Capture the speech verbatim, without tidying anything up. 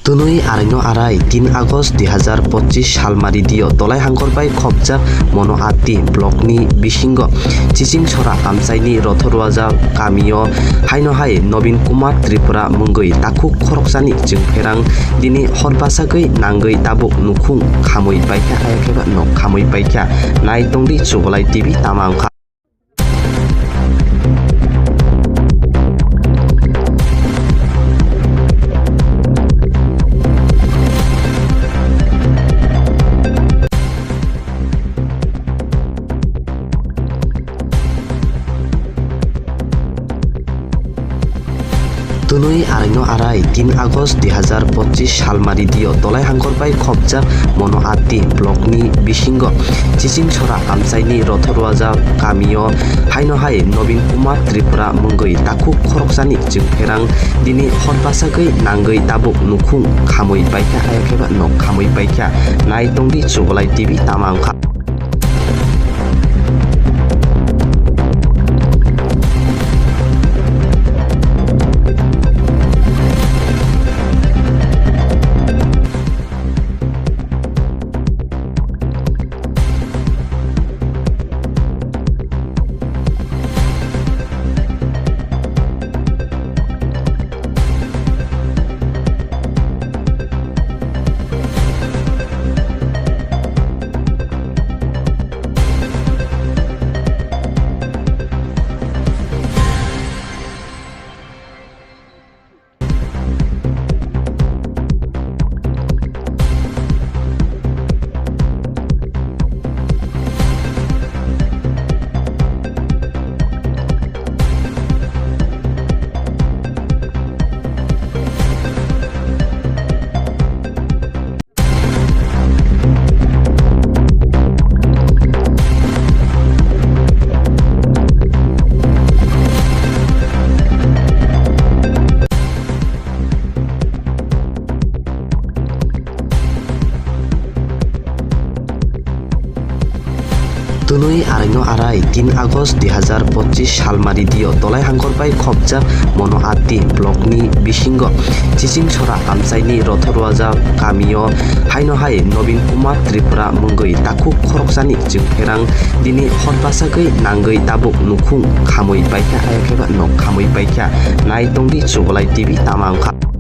Twnwi araino arai tin August dui hazar pochis salmari dio Dolai Hangkor bai khopjak Mono Ati block ni bisingo Chiching Sora amchaini Rothoruaja kamio haino hai Nobin Kumar Tripura mungwi takhuk khoroksani chwngpherang dini hor bachagwi nangwi tabuk nukhung khamwi paikha, ayakheba nok khamwi paikha. Nai tongdi Chubolai T V tama wngkha. Twnwi araino arai tin August dui hazar pochis salmari dio Dolai Hangkor bai khopjak Mono Ati block ni bisingo Chiching Sora amchaini Rothoruaja kamio haino hai Nobin Kumar Tripura mungwi takhuk khoroksani chwngpherang dini hor bachagwi nangwi tabuk nukhung khamwi paikha, ayakheba nok khamwi paikha. Nai tongdi Chubolai T V tama wngkha. Twnwi araino arai tin August dui hazar pochis salmari dio Dolai Hangkor bai khopjak Mono Ati block ni bisingo Chiching Sora amchaini Rothoruaja kamio haino hai Nobin Kumar Tripura mungwi takhuk khoroksani chwngpherang dini hor bachagwi nangwi tabuk nukhung khamwi paikha, ayakheba nok khamwi paikha. Nai tongdi Chubolai T V tama wngkha.